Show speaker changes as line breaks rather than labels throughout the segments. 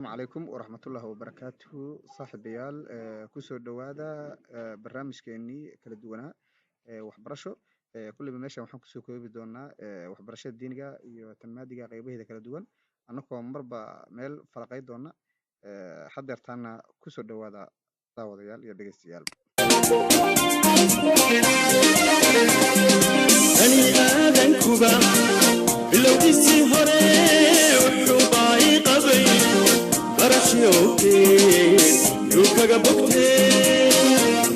Calaykum waraxmatullaahi wabarakaatuhu, saaxiibayaal. Kusoo dhowaada barnaamijkeenii kala duwanaa ee waxbarasho. Kulleyba meeshan waxaan kusoo koobi doonaa waxbarashada diiniga iyo tan maadiga, qeybaheeda kala duwan, annagoo marba meel falaqey doona. Hadeertaana kusoo dhowaada, daawadayaal iyo dhegeystayaal.
Bani aadankuba bilowgiisii hore wuxuu baay qabay barashyoogteen yuu kaga bogteen.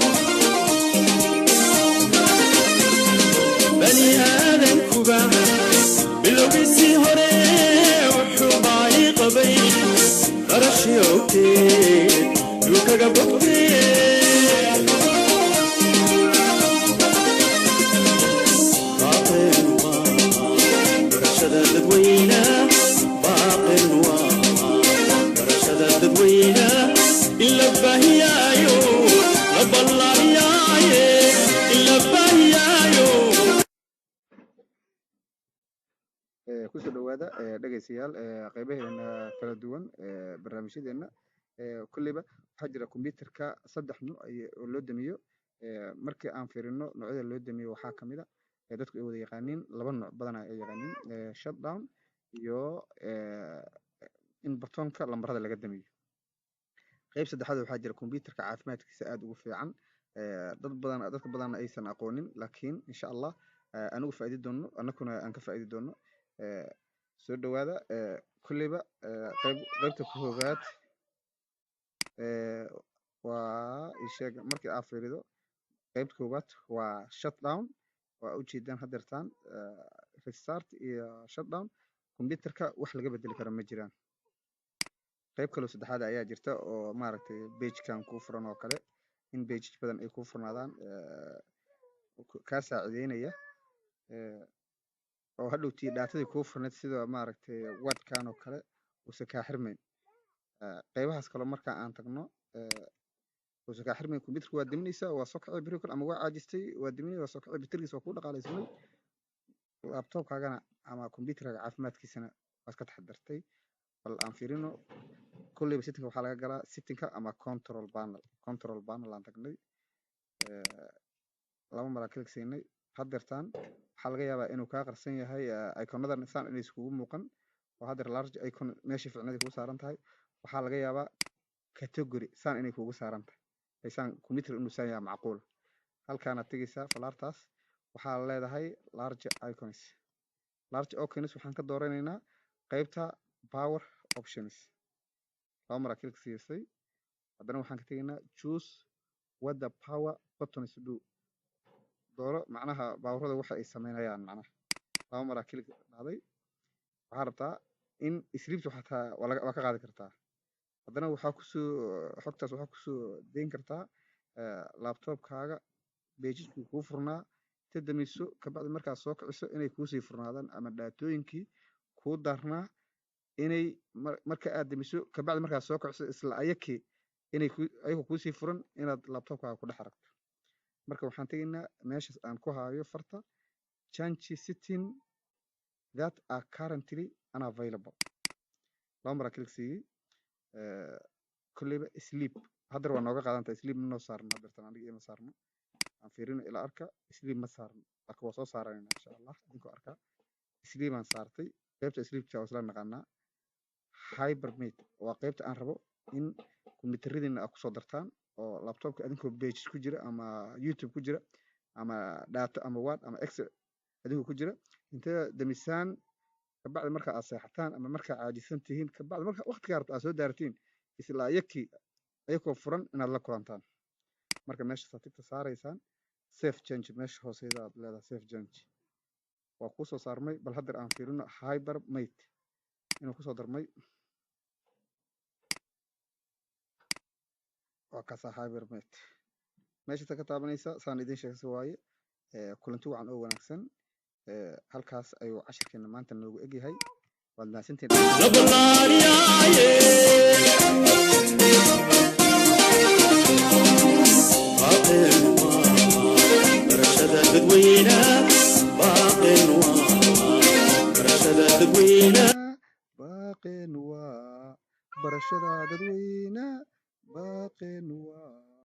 Bani aadankuba bilowgiisii hore wuxuu baay qabay barashyoogteen yuu kaga bogteen. Baaqeen waa barashada dadweyne, baaqeen waa barashada dadweyne in la baahiyaayo, la ballaariyaaye, in la baahiyaayo.
Kusoo dhowaada, dhegeystayaal, qeybaheena kala duwan ee barnaamijyadeena. Kulleyba waxaa jira computerka saddex nuuc oo loo damiyo. Markii aan fiirino noocyada loo damiyo, waxaa kamid a dadku ay wada yaqaaniin laba nooc, badanaa ay yaqaaniin shutdown iyo in batoonka lambarada laga damiyo. Qeyb saddexaad waxaa jira computerka caafimaadkiisa aada ugu fiican, dad badan, dadka badanna aysan aqoonin, laakiin insha Allah anigu faa'iidi doono, annaguna aan ka faa'iidi doono. Soo dhowaada. Kulleyba qeybta koowaad waa ii sheeg. Markii aad fiirido qeybta koowaad waa shutdown, waa ujeedaan hadeertaan restart iyo shutdown, computerka wax laga bedeli karo ma jiraan. Qeyb kaloo saddexaad ayaa jirta oo maaragtay pagekan kuu furan oo kale, in page badan ay kuu furnaadaan kaa saacideynaya, oo hadhowtii datadii kuu furnayd, sida maaragtay Wordkan oo kale, uusan kaa xirmayn. Qeybahaas kale marka aan tagno, uusan kaa xirmayn computerka, waa deminaysaa, waa soo kacay beri kale, ama waa caajistay, waa deminay, waa soo kacay, baterigiisa waa kuu dhaqaalaysamay, laptopkaagana ama computerkaaga caafimaadkiisana waad ka taxadartay. Bal aan fiirino. Kolleyba settingka waxaa laga galaa settingka ama control panel. Control panel aan tagnay, laba mar aan click siinay. Haddeertaan waxaa laga yaabaa inuu kaa qarsan yahay iconadan, saan inay iskugu muuqan, oo haddeer large icon meeshii ficnadii kugu saaran tahay. Waxaa laga yaabaa category saan inay kugu saaran tahay, ay saan computer inuu saan yahay macquul. Halkaanaad tegeysaa, falaartaas waxaa leedahay large icons. Large icons waxaan ka dooranaynaa qeybta power options. Laba mar aa click siisay, haddana waxaan ka tegaynaa choose what the power buttons do, dooro macnaha powerada waxa ay sameynayaan. Macnaha laba mar aa click dhahday. Waxaa rabtaa in sleep xataa waa ka qaadi kartaa. Haddana waxaa kusoo xogtaas waxaa kusoo deyn kartaa laptopkaaga pageskii kuu furnaa ta damiso, kabacdi markaad soo kiciso inay kuusii furnaadaan, ama datooyinkii kuu daarnaa inay marka aad damiso, kabacdi markaad soo kiciso, isla ayakii inay ku ayagoo kuusii furan inaad laptopkaaga ku dhex aragto. Marka waxaan tegaynaa meeshaas aan ku haayo farta change setting that are currently unavailable. Laba mar aan click siiyey. Kolleyba sleep haddar waa nooga qaadantahay. Sleep ma noo saarno haddeertan, aniga ima saarno. Aan fiirino, ila arka, sleep ma saarno, laakiin waa soo saaranayna insha Allah idinkoo arkaa. Sleep aan saartay, qaybta sleepka waa isla naqaanaa. Hibernate waa qaybta aan rabo in kombiyuutaradiina aad kusoo dartaan, oo laptopka adinkoo pages ku jira ama YouTube ku jira ama data ama Word ama Excel adinkoo ku jira, intee damisaan, kabacdi marka aad seexataan ama markaa caajisan tihiin, kabacdi marka waqtigaa rabto aad soo daaratiin, isla ayakii ayakoo furan inaad la kulantaan. Marka meeshaasaad tigta saaraysaan, save change meesha hooseyda aad leedahay, save change waa kusoo saarmay. Bal haddeer aan fiirino hibernate inuu kusoo darmay. Waa kaasaa hibernate, meeshaasa ka taabanaysa, saan idin sheegay waaye. Kulanti wacan oo wanaagsan. Halkaas ayuu cashirkeena maanta noogu egyahay. Waad mahadsantihiin.
La ballaariyaaye, baaqeen waa barashada dadweyne, baaqeen waa barashada dadweyne.
Baaqeen waa Barashada dadweyne baaqeenu waa.